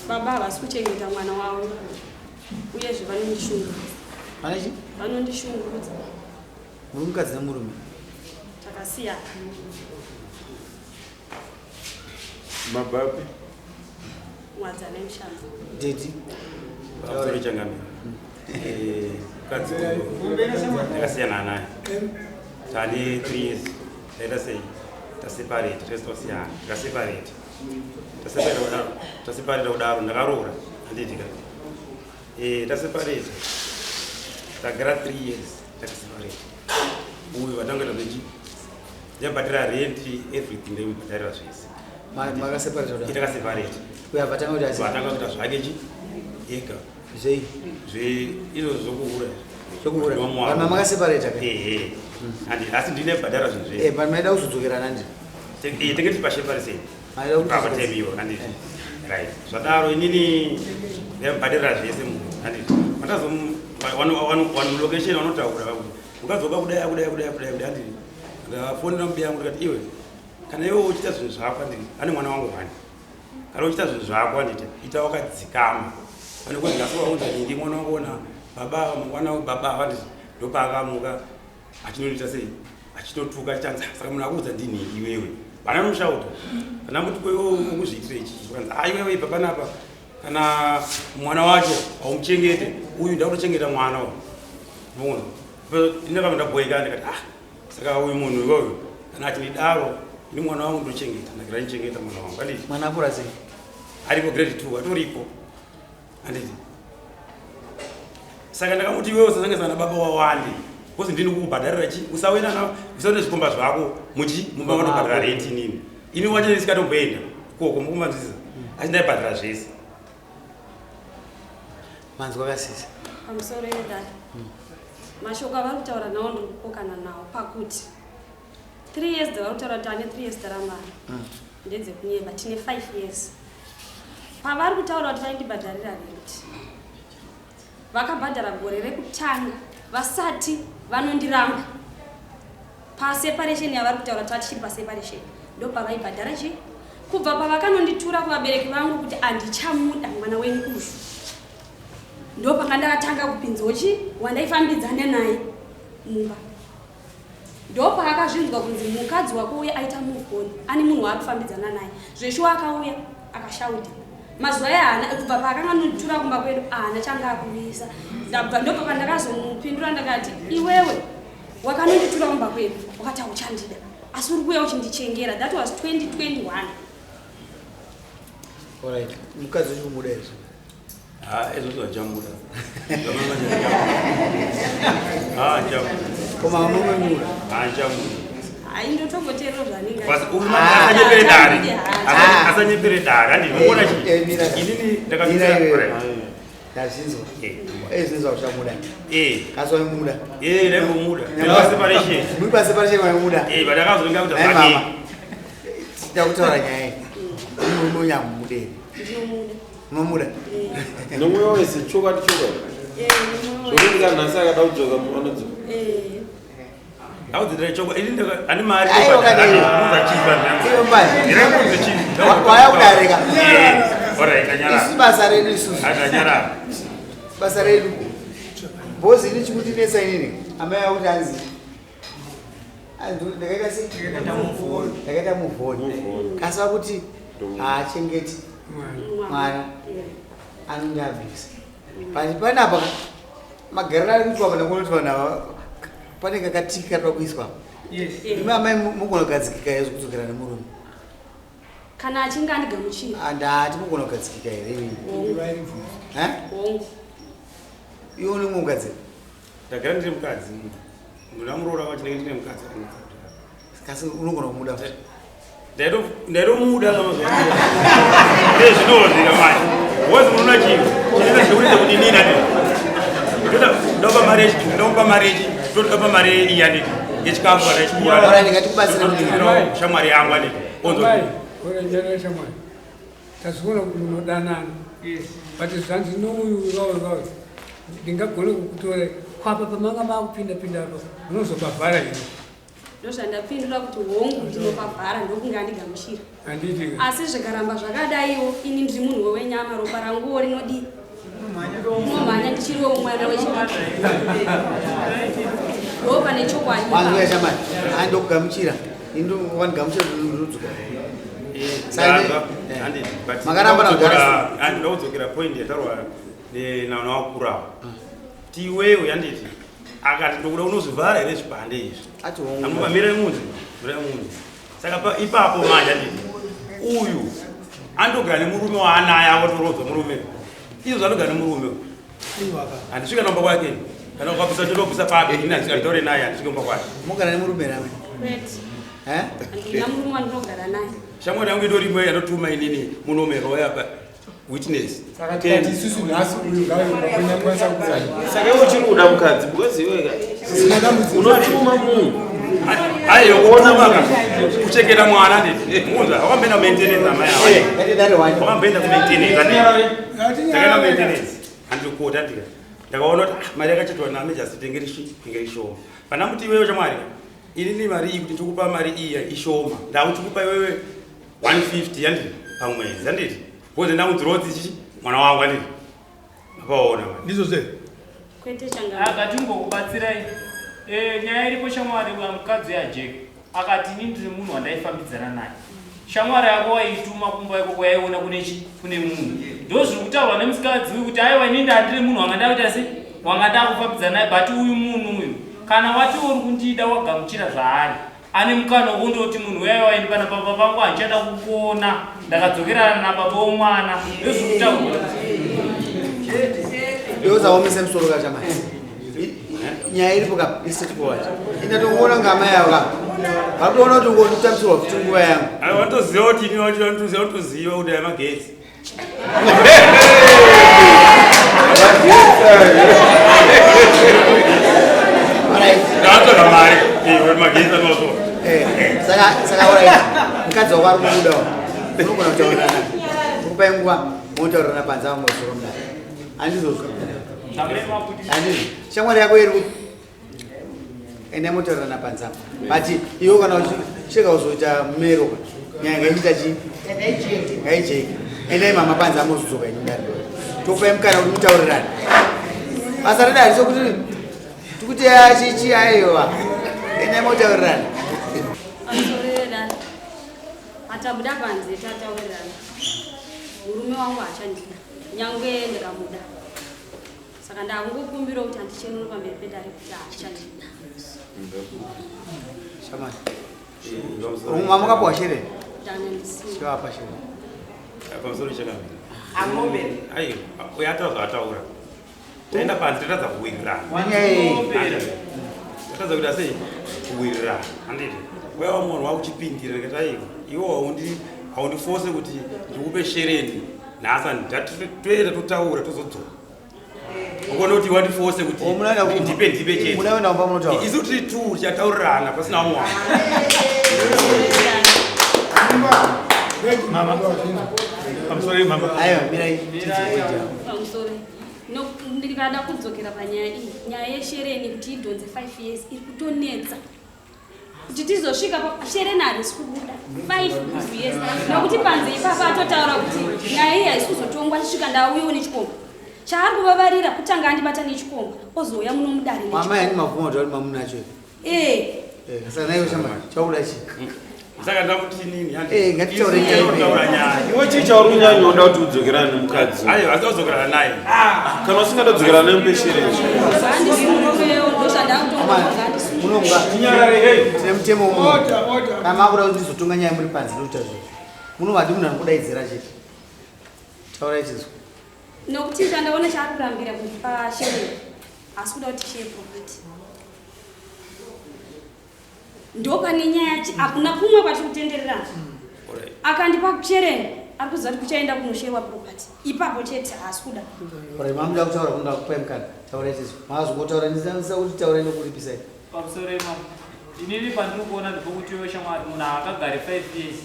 Baba havasi kuchengeta mwana wavo uyezve vanondishungurudza. Vane Vanondishungurudza. Muri mukadzi nemurume? Takasiyana. Mabvapi? Mwadzana yemushamba. Daddy. Pamusoro changamire. Mukadzi ndakasiyana naye. Tane 3 years. Taita sei? Taseparate, tese tosiyana. Takaseparate. Taseparate kudaro. Taseparate kudaro ndakaroora. Handiti ka. Taseparate. Tagara 3 years takaseparate. Uyu vatanga tabechi. Ndabhadhara rent everything ndaimubhadharira zvese. Makaseparate kudaro. Takaseparate. Uyu avatanga kuti asi. Vatanga kuita zvake chi ega. Zvei? Zve izvo zvokuhura. Zvokuhura. Vanhu makaseparate ka? Ehe. Handi asi ndine bhadhara zvinhu zvese. But maida kuzodzokerana ndi. Tenge tiri pashepariseni. Maida kuti Papa temiwo handiti. Right. Zvadaro inini ndaibhadharira zvese munhu handiti. Matazo wanu location vanotaura vakuti mukadzoka kudai kudai kudai kudai kudai handiti. Ndafonera mubi yangu ndikati iwe kana iwe uchiita zvinhu zvako handiti ane mwana wangu hani. Kana uchiita zvinhu zvako handiti ita wakadzikama. Pane kuti nhasi waunza nyingi mwana wangu ona baba mwana wangu baba handiti ndopaakamuka achinoita sei achitotuka achichanza saka munhu akuudza ndini iwewe vana nomushauta kana muti kwewe ukuzviitira ichi kanzi a iwewe ibva panapa kana mwana wacho haumuchengete uyu ndakutochengeta mwana uyu muona ndinakava ndabhoeka ndikati ah saka uyu munhu iwewe kana achindidaro ini mwana wangu ndochengeta ndakira ndichengeta mwana wangu handiti Mwana akura sei? aripo grade 2 atoripo handiti saka ndakamuti iwewe usasanganisana nababa wawande because ndini kukubhadharira chi usawena na usaone zvikomba zvako muchi mumba vanobhadhara rent inini ini wacho ndisikatomboenda ikoko mukumanzwisisa asi ndaibhadhara zvese. Manzwa kasisi. Pamusoro yedare. Mashoko avari kutaura nawo ndiri kupokana nawo pakuti 3 years dzavari kutaura kuti ane 3 years tarambana ndedzekunyeba tine 5 years. Pavari kutaura kuti vaindibhadharira rent vakabhadhara gore rekutanga vasati vanondiramba paseparation yavari kutaura kuti vatichiri paseparation ndopavaibhadhara chi kubva pavakanonditura kuvabereki vangu kuti handichamuda mwana wenyu uyu ndopanga ndakatanga kupinzawo chi wandaifambidzana naye mumba ndopaakazvinzwa kunzi mukadzi wako uya aita move on ane munhu waakufambidzana naye zveshuwa akauya akashaudha mazuva aya haana kubva paakanga nonditura kumba kwedu haana changa akuvisa ndabva ndobva pandakazomupindura ndakati iwewe wakanonditura kumba kwedu wakati hauchandida asi uri kuuya uchindichengera that was 2021. Alright. Mukadzi uchi kumuda here? Ah, izvozvo handichamuda. Ah, handichamuda. Ko mama munomuda? Handichamuda. Hai ndotongoteerera zvaanenge Basi achiti. uyu asanyepere dare. Ah. Asanyepere dare. Handi unoona chi? Mira. Inini Mira ndakapinda. iwewe. Ndazvinzwa. Zvinzwa uchamuda. Kasi waimuda. Ndaimuda. Ndakaseparation. Muri paseparation waimuda. But akazonga kuti Nhai zvake. mama. Tida kutaura nyaya iyi. Murume unyamude here? Ndinomuda. Unomuda? Nomwoyo wese chokwadi chokwadi. Zvokuti kana nhasi akada kudzoka anodzoka. Audzidira chokwa ini ndaka ane mari. Aiwa kana iwe. Iwe manje. Ndirakunze chii? Waya kudarika. Alright, tanyara. Isu basa redu isusu. Atanyara. Basa redu. Bhozi ini chikundinetsa inini. Amai akuti hanzi. Hanzi ndakaita sei? Ndakaita move on. Kasi vakuti haachengeti mwana anondiabvisa. But panapa magariro ari kuitwa pana kunoti vanhu ava pane kakatiki kari pakuiswa. Imi amai mugona kugadzikika here zvekudzokera nemurume? Kana achinge andigamuchira. Handati mugona kugadzikika here imimi? Hongu. Eh? Hongu. Iwe une mumwe mukadzi? Ndagara ndine mukadzi. Ndamuroora wacho ndenge ndine mukadzi. Kasi unogona kumuda futi? Ndaitomuda kama zvinozvika manje. Wozi munoona chii? Chinoita zvekuita kuti inini ati. Ndopa mari yechi, ndopa mari yechi, ndopa mari iyi anditi. Yechikafu kana yechikura. Ora ndingatikubatsira kuti Shamwari yangu anditi. Onzo. Amai, ora njana shamwari. Tazoona kuti munodanana. But zvanzi nouyu vawe vawe. Ndingagone kukutora kwapa pamanga makupinda pinda apa unozobavhara here? Ndozvandapindura kuti hongu ndinopavhara ndokunge andigamuchira. Asi zvikaramba zvakadaiwo ini ndiri munhu wenyama ropa ranguwo rinodii? Unomhanya ndichiriwo mwana wechidiki. Ndo pane chokwadi. Wangu yashamani. Andokugamuchira. Indu wandigamuchira ndinodzoka. Makaramba na ndaudzokera point yataurwa nawakurawo. Tiwewe yanditi akati ndokuda unozvivhara here zvipande izvi. Ati hongu. Amubamira munzi, mira munzi. Saka ipapo manje anditi uyu andogara nemurume waanaye akotorodzwa murume. Izvo zvanogara nemurume. Handisvika nomba kwake. Kana ukabvisa ndinobvisa papi ini handitore naye handisvike kumba kwake. Mogara nemurume here amai? Kwete. Eh? Handina murume wandinogara naye. Shamwari yangu indori imwe yanotuma inini munomerwa yapa witness. Saka tikati isusu nhasi uyu ngaakwanisa kuuya. Saka iwe uchiri kuda mukadzi because iwe ka unotuma munhu. Aiyo kuona kuchekera mwana nditi. Munza wakamboenda maintenance amai ava. Wakamboenda kumaintenance anditi. Takaenda maintenance. Andikota ndika. Ndakaona kuti mari yakachetwa nami just tenge rishi tenge ishoma. Pana muti iwewe chamwari. Inini mari iyi kuti ndikupa mari iyi ishoma. Ndakuchikupa iwewe 150 yanditi pamwedzi anditi. Because ndamudzirotsi chichi mwana wangu anditi. Apaona. Ndizvo zve. Kwete changa. Akatingokubatsirai. Nyaya iripo shamwari mukadzi yaJack akati ini ndiri munhu wandaifambidzana naye. Shamwari yako waituma kumba ikoko yaiona kune chi kune munhu. Ndozviri kutaurwa nemusikadzi uyu kuti aiwa ini ndandiri munhu wanga ndakuita se wanga ndakufambidzana naye but uyu munhu uyu kana wati uri kundida wagamuchira zvaari. Ane mukana wekundoti munhu uya waini pana baba vangu handichada kukuona ndakadzokerana nababa womwana. Ndozviri kutaurwa. Ndozaomesa musoro kachamai. Nyaya iripo ka straightforward. Inatoona ngama yavo ka. Vakutoona kuti ngonditambisirwa futi nguva yangu. Ayo vatoziva kuti ini vacho vanotoziva vatoziva kuti aya magetsi. Ndatsvaga mari. Magetsi anozo. Saka saka alright. Mukadzi wako ari kubuda. Unogona kutaurirana. Ukupai nguva motaurirana panze apo mosoro mudare. Handizvozvo. Handizvo. Shamwari yako iri kupi? Enda motaurirana panze apo. But iwe kana uchisheka kuzoita mero nyaya ngaichiita chii? Ngaijeke. Endai mama panze amozodzoka ini mudare. Tokupai mukana kuti mutaurirane. Basa redu harisi kuti tikuti chichi aiwa. Endai motaurirane. Pamusorera. Atabuda panze tataurirana. Murume wangu haachandida. Nyangwe ndikamuda. Saka ndakungokumbira kuti andichenure pamberi pedare kuti haachandida. Shamani. Mamukapuwa shere? Ndanga ndisina. Chivapa shere. Pamusoro chakamira. Aiwa, uyo ataura zvaataura. Taenda panze tatadza kuwirirana. Tatadza kuita sei? Kuwirirana. Handiti. Uya wamunhu wakuchipindira ndikati aiwa. Iwe haundifose kuti ndikupe shereni. Nhasi toenda totaura tozodzoka. Ukaona kuti wandifose kuti ndipe ndipe chete. Munoenda kumba munotaura. Isu tiri two tichataurirana pasina vamwe vanhu. Mama. Pamusoro mama. Aiwa, mirai. Pamusoro. Ndikada kudzokera panyaya iyi. Nyaya yeshereni kuti idhonze 5 years iri kutonetsa. Kuti tizosvika shereni harisi kubuda 5 years. Nokuti panze ipapa atotaura kuti nyaya iyi haisi kuzotongwa tisvika ndauyewo nechikomba. Chaari kuvavarira kutanga andibata nechikomba ozouya muno mudare nechikomba. Mama yani mabvuma kuti mamunacho. Saka naiwe shamwari chakuda chii? Saka ndakuti nini? Ngatitaure nyaya. Taura nyaya. Iwe chii chauri kunyanyoda kuti udzokerane nemukadzi? Aiwa, asi udzokerana naye. Kana usingadodzokerana naye mupe shereni. Munonga. Tine mutemo uno. Kana makuda kuti ndizotonga nyaya muri panze ndokuita zviro. Munovadi munhu anokudaidzira chete. Taurai chizwa. Nokuti chandaona chaari kurambira kundipa shereni. Asi kuda kuti share property. Ndopane nyaya hakuna kumwe kwatiri kutendererana. Akandipa shereni ari kuziva kuti kuchaenda kunoshewa property. Ipapo chete haasi kuda. Alright, mamuda kutaura kunoda kupai mukana. Taurai chizwa. Makazongotaura ndisina kuti taurai nokuripisai. Pamusoro mama. Inini pandiri kuona ndepekuti iwe shamwari munhu akagare 5 years.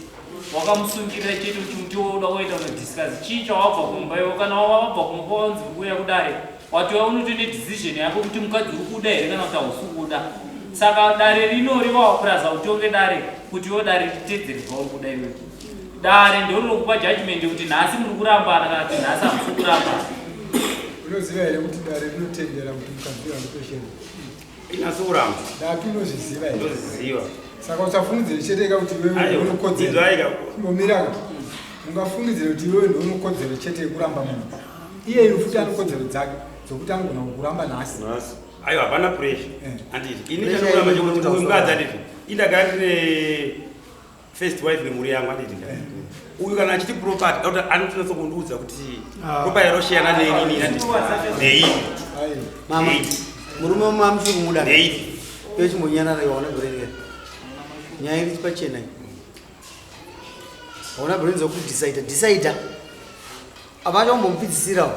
Wakamusungirira chete kuti muti woda kuita unodiscuss. Chii chawabva kumba iwe kana wabva kumba wanzi kuuya kudare. Watouya unotone decision yako kuti mukadzi uri kuda here kana kuti hausi kuda. Saka dare rino riwaakuraza utonge dare kuti iwo dare ritedzere zvauri kuda iwewe. Dare ndorinokupa judgment kuti nhasi muri kurambana kana kuti nhasi hamusi kurambana. Unoziva here kuti dare rinotendera kuti mukadzi uyu anopesheni? Inasi kuramba. Dati unozviziva here? Ndozviziva. Saka usafungidzire chete ka kuti iwewe Aiwa, unokodzera. inzwai ka. Chimbomira ka. Ungafungidzire kuti iwewe ndiwe unokodzero chete yekuramba munhu. Iyeyu futi anokodzero dzake dzokuti anogona kukuramba nhasi. Nhasi. Aiwa, hapana pressure. Handiti. Ini Pressure chandikuramba iri chekuti kuti uyu mukadzi handiti. Indagara ndine first wife nemhuri yangu handiti. Uyu kana achiti property, dauti anotonatsa kundiudza kuti property yaroshiyana neinini handiti. Neipi. Mama, murume mumwe amusi kumuda. Neipi. Iwe chimbonyarara iwe hauna brain here. Nyaya iri pachena iyi. Hauna brain dzekudecide, decide. Hapana chaumbomupfidzisirawo.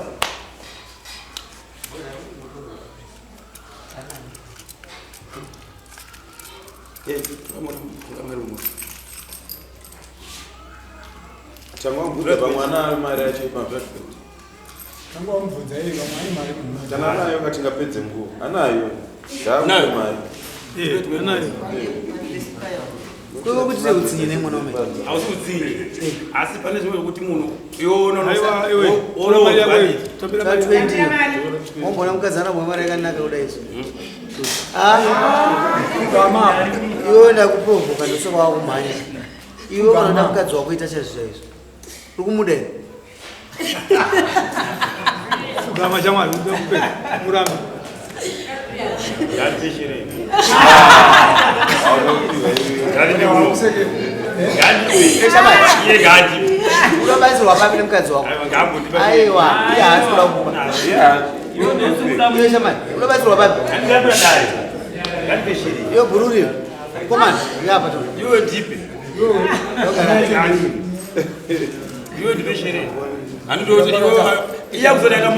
Tanga wamubvunza pamwe anayo mari yacho ipapo. Tanga wamubvunza iye pamwe ane mari munhu. Kana anayo katingapedze nguva. Anayo. Anayo. Ngaamupe mari. Anayo. Kwewe kuti utsinye nemwana wamai. Hausi utsinye. Asi pane zvimwe zvekuti munhu iwe Aiwa, iwe, tora mari yako iyi. Tambira mari yako. 20. Wamboona mukadzi anabwa mari yakanaka kudai izvo. Ah. Iwe ndakuprovoka ndosaka wakumhanya. Iwe unoda mukadzi wako ita chaizvo chaizvo. Uri kumuda here? Gama shamwari, unoda kupedza. Murambe. Unobatsirwa papi nemukadzi wako? Aiwa, iye haasi kuda kukupa. Iwe shamwari, unobatsirwa papi? Iwe bhururu iwe. Komana, iwe apa to. Iwe ndipe. Iwe ndipe shere. Handitoti iwe iya kuzodaika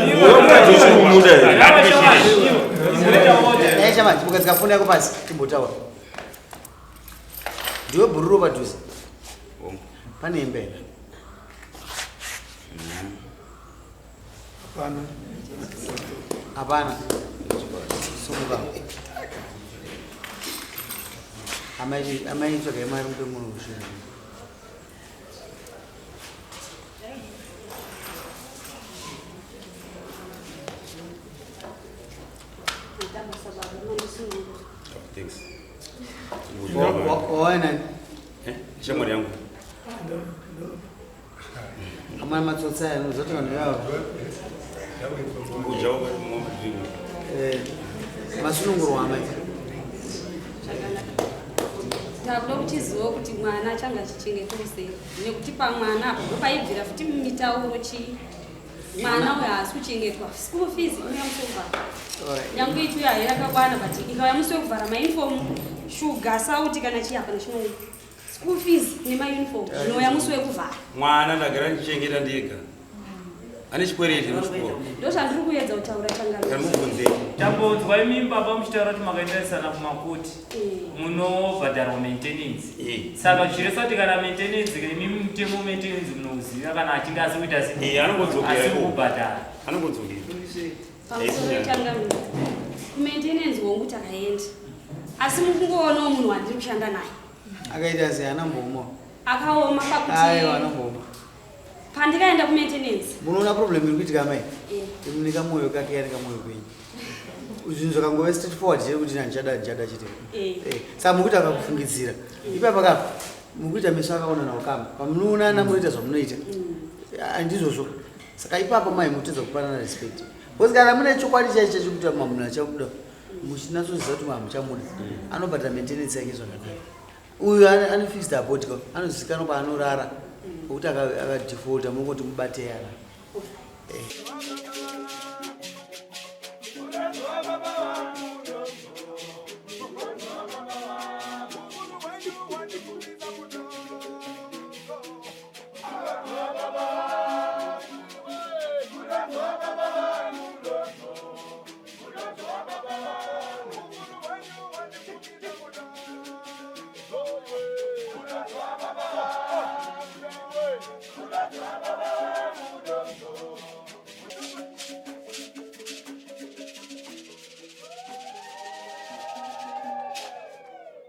Dai shamwari, chimukadzika foni yako pasi, timbotaura. Ndiwe bhururu padhuze. Pane hembe here? Hapana. Hapana. Sumuka. Amai amai tsvagai mari mupe munhu zvinhu. Waona nani? Shamwari yangu. Amana matsotsi aya unozoti vanhu ivava. Masunungurwa amai. Takuda kuchiziva kuti mwana achange achichengetwa sei nekuti pamwana apo ndopaibvira futi mitauro chii mwana uyo haasi kuchengetwa school fees inouya musi wekuvhara nyange ichiuya hayo yakakwana but ikauya musi wekuvhara mauniform shuga sauti kana chii hapana chinouya school fees nemauniform zvinouya musi wekuvhara. Mwana ndagara ndichichengeta ndega. Ane chikwereti muchikoro. Ndozvandiri kuedza kutaura changamire. Mubvunzei. Tambonzwa imi baba muchitaura kuti makaendaisana kumakoti munobhadharwa maintenance. Saka zvichireva kuti kana maintenance imi mutemo maintenance munouziva kana achinge asi kuita sei? Anongodzokera Asi ikoko. kubhadhara. Anongodzokera. Pamusoro changamire. Kumaintenance hongu takaenda. Asi mukungoonawo munhu wandiri kushanda naye. Akaita sei anambooma? Akaoma pakuti Aiwa anambooma. pandikaenda kumaintenance Munoona problem iri kuitika amai? Mune kamwoyo kake kane kamwoyo kwenyu. Zvinhu zvakangove straight forward chete kuti handichada handichada chete. Saka mukuita akakufungidzira. Ipapa kapa mukuita meso akaonana ukama. Pamunoonana munoita zvamunoita. Handizvozvo. Saka ipapo mai mutedza kupanana respect. Because kana mune chokwadi chaicho chekuti munhu achamuda muchinatsoziva kuti hamuchamuda anobhadhara maintenance yake zvakanaka. Uyu ane fixed abode ka anozivikanwa paanorara pokuti akadefaulta mongoti mubate yara.